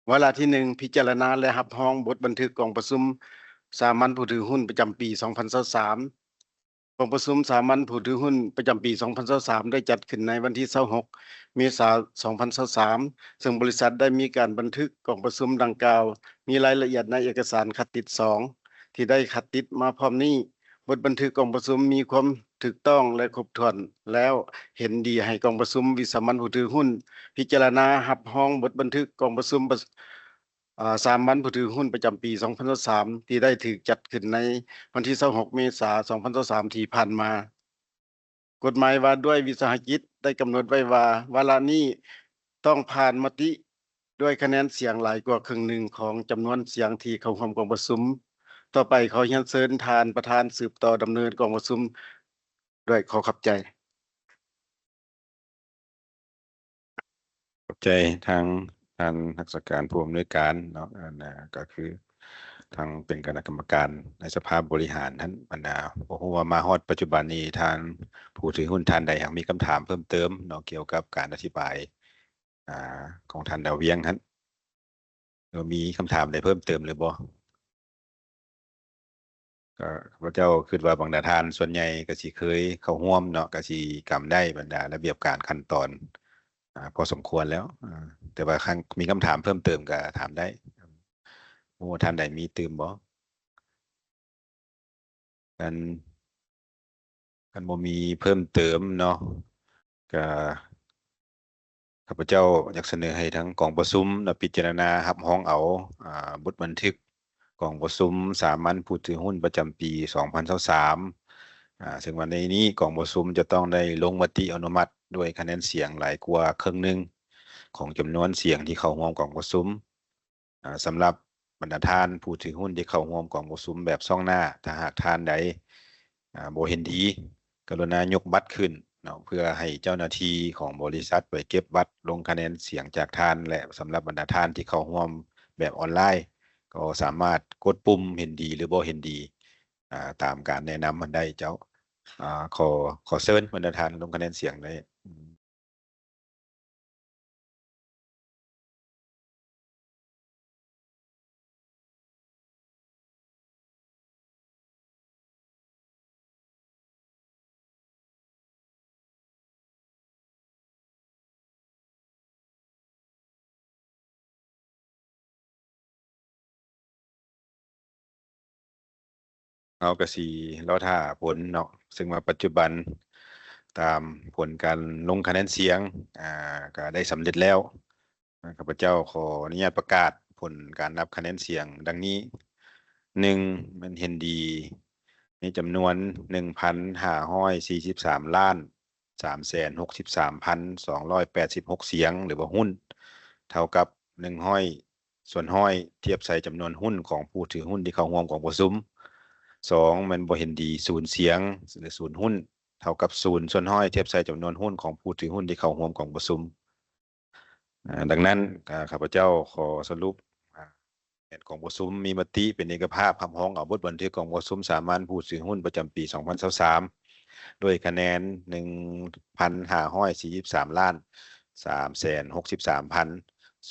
ວາລະທີໜຶ່ງ ພິຈາລະນາ ແລະ ຮັບຮອງບົດບັນທຶກກອງປະຊຸມສາມັນຜູ້ຖືຫຸ້ນປະຈຳປີສອງພັນຊາວສາມ. ກອງປະຊຸມສາມັນຜູ້ຖືຫຸ້ນປະຈຳປີສອງພັນຊາວສາມ ໄດ້ຈັດຂຶ້ນໃນວັນທີຊາວຫົກ ເມສາ ສອງພັນຊາວສາມ ເຊິ່ງບໍລິສັດໄດ້ມີການບັນທຶກກອງປະຊຸມດັ່ງກ່າວ ມີລາຍລະອຽດໃນເອກະສານຄັດຕິດສອງ ທີ່ໄດ້ຄັດຕິດມາພ້ອມນີ້. ບົດບັນທຶກກອງປະຊຸມມີຄວາມຖືກຕ້ອງ ແລະ ຄົບຖ້ວນແລ້ວ, ເຫັນດີໃຫ້ກອງປະຊຸມວິສາມັນຜູ້ຖືຫຸ້ນພິຈາລະນາຮັບຮອງບົດບັນທຶກກອງປະຊຸມ ອາ ສາມັນຜູ້ຖືຫຸ້ນປະຈຳປີສອງພັນຊາວສາມ ທີ່ໄດ້ຖືກຈັດຂຶ້ນໃນວັນທີຊາວຫົກ ເມສາ ສອງພັນຊາວສາມ ທີ່ຜ່ານມາ. ກົດໝາຍວ່າດ້ວຍວິສາຫະກິດໄດ້ກຳນົດໄວ້ວ່າ ວາລະນີ້ຕ້ອງຜ່ານມະຕິດ້ວຍຄະແນນສຽງຫຼາຍກວ່າເຄິ່ງໜຶ່ງຂອງຈຳນວນສຽງທີ່ເຂົ້າຮ່ວມກອງປະຊຸມ. ຕໍ່ໄປຂໍຮຽນເຊີນທ່ານປະທານສືບຕໍ່ດຳເນີນກອງປະຊຸມ. ດ້ວຍຂໍຂອບໃຈ. ຂອບໃຈທາງທ່ານຮັກສາການຜູ້ອຳນວຍການເນາະ, ອັນນາ ກໍຄືທາງເປັນຄະນະກຳມະການໃນສະພາບໍລິຫານຫັ້ນ, ອັນນາ ບໍ່ຮູ້ວ່າມາຮອດປັດຈຸບັນນີ້ ທ່ານຜູ້ຖືຫຸ້ນທ່ານໃດຍັງມີຄຳຖາມເພີ່ມເຕີມເນາະ ກ່ຽວກັບການອະທິບາຍ ອາ ຂອງທ່ານດາວວຽງຫັ້ນ ຫຼືມີຄຳຖາມໃດເພີ່ມເຕີມຫຼືບໍ່? ກໍຂ້າພະເຈົ້າຄິດວ່າບັນດາທ່ານສ່ວນໃຫຍ່ກໍຊິເຄີຍເຂົ້າຮ່ວມເນາະ, ກໍຊິຈຳໄດ້ບັນດາລະບຽບການຂັ້ນຕອນ ອາ ພໍສົມຄວນແລ້ວ, ອາ ແຕ່ວ່າຄັນມີຄຳຖາມເພີ່ມເຕີມກໍຖາມໄດ້. ບໍ່ຮູ້ວ່າທ່ານໃດມີຕື່ມບໍ່? ຄັນ ຄັນບໍ່ມີເພີ່ມເຕີມເນາະ ກະຂ້າພະເຈົ້າຢາກສະເໜີໃຫ້ທາງກອງປະຊຸມນະ ພິຈາລະນາຮັບຮອງເອົາ ອາ ບົດບັນທຶກກອງປະຊຸມສາມັນຜູ້ຖືຫຸ້ນປະຈຳປີສອງພັນຊາວສາມ ອາ ເຊິ່ງວ່າໃນນີ້ກອງປະຊຸມຈະຕ້ອງໄດ້ລົງມະຕິອະນຸມັດດ້ວຍຄະແນນສຽງຫຼາຍກວ່າເຄິ່ງໜຶ່ງຂອງຈຳນວນສຽງທີ່ເຂົ້າຮ່ວມກອງປະຊຸມ. ອາ ສຳລັບບັນດາທ່ານຜູ້ຖືຫຸ້ນທີ່ເຂົ້າຮ່ວມກອງປະຊຸມແບບຊ່ອງໜ້າ, ຖ້າຫາກທ່ານໃດ ອາ ບໍ່ເຫັນດີ, ກະລຸນາຍົກບັດຂຶ້ນເນາະ ເພື່ອໃຫ້ເຈົ້າໜ້າທີ່ຂອງບໍລິສັດໄປເກັບບັດລົງຄະແນນສຽງຈາກທ່ານ ແລະ ສຳລັບບັນດາທ່ານທີ່ເຂົ້າຮ່ວມແບບອອນລາຍ ກໍສາມາດກົດປຸ່ມເຫັນດີ ຫຼື ບໍ່ເຫັນດີ ອາ ຕາມການແນະນຳຫັ້ນໄດ້ເຈົ້າ. ອາ ຂໍ ຂໍເຊີນບັນດາທ່ານລົງຄະແນນສຽງໄດ້. ເຮົາກະຊິລໍຖ້າຜົນເນາະ, ເຊິ່ງວ່າປັດຈຸບັນຕາມຜົນການລົງຄະແນນສຽງ ອາ ກະໄດ້ສຳເລັດແລ້ວ. ຂ້າພະເຈົ້າຂໍອະນຸຍາດປະກາດຜົນການນັບຄະແນນສຽງດັ່ງນີ້: ໜຶ່ງ ແມ່ນເຫັນດີ ມີຈຳນວນໜຶ່ງພັນຫ້າຮ້ອຍສີ່ສິບສາມລ້ານ ສາມແສນຫົກສິບສາມພັນສອງຮ້ອຍແປດສິບຫົກສຽງ ຫຼືວ່າຫຸ້ນ ເທົ່າກັບໜຶ່ງຮ້ອຍສ່ວນຮ້ອຍ ທຽບໃສ່ຈຳນວນຫຸ້ນຂອງຜູ້ຖືຫຸ້ນທີ່ເຂົ້າຮ່ວມກອງປະຊຸມ. ສອງ ແມ່ນບໍ່ເຫັນດີ ສູນສຽງ ຫຼື ສູນຫຸ້ນ ເທົ່າກັບສູນສ່ວນຮ້ອຍ ທຽບໃສ່ຈຳນວນຫຸ້ນຂອງຜູ້ຖືຫຸ້ນທີ່ເຂົ້າຮ່ວມກອງປະຊຸມ. ອາ ດັ່ງນັ້ນ ຂ້າພະເຈົ້າຂໍສະຫຼຸບ ອາ ແມ່ນກອງປະຊຸມມີມະຕິເປັນເອກະພາບຮັບຮອງເອົາບົດບັນທຶກກອງປະຊຸມສາມັນຜູ້ຖືຫຸ້ນປະຈຳປີສອງພັນຊາວສາມ ດ້ວຍຄະແນນໜຶ່ງພັນຫ້າຮ້ອຍສີ່ສິບສາມລ້ານສາມແສນຫົກສິບສາມພັນ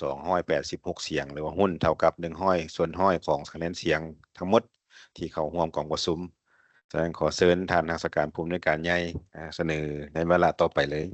ສອງຮ້ອຍແປດສິບຫົກສຽງ ຫຼືວ່າຫຸ້ນ ເທົ່າກັບໜຶ່ງຮ້ອຍສ່ວນຮ້ອຍຂອງຄະແນນສຽງທັງໝົດທີ່ເຂົ້າຮ່ວມກອງປະຊຸມ. ສະນັ້ນ ຂໍເຊີນທ່ານຮັກສາການຜູ້ອຳນວຍການໃຫຍ່ ອາ ສະເໜີໃນວາລະຕໍ່ໄປເລີຍ.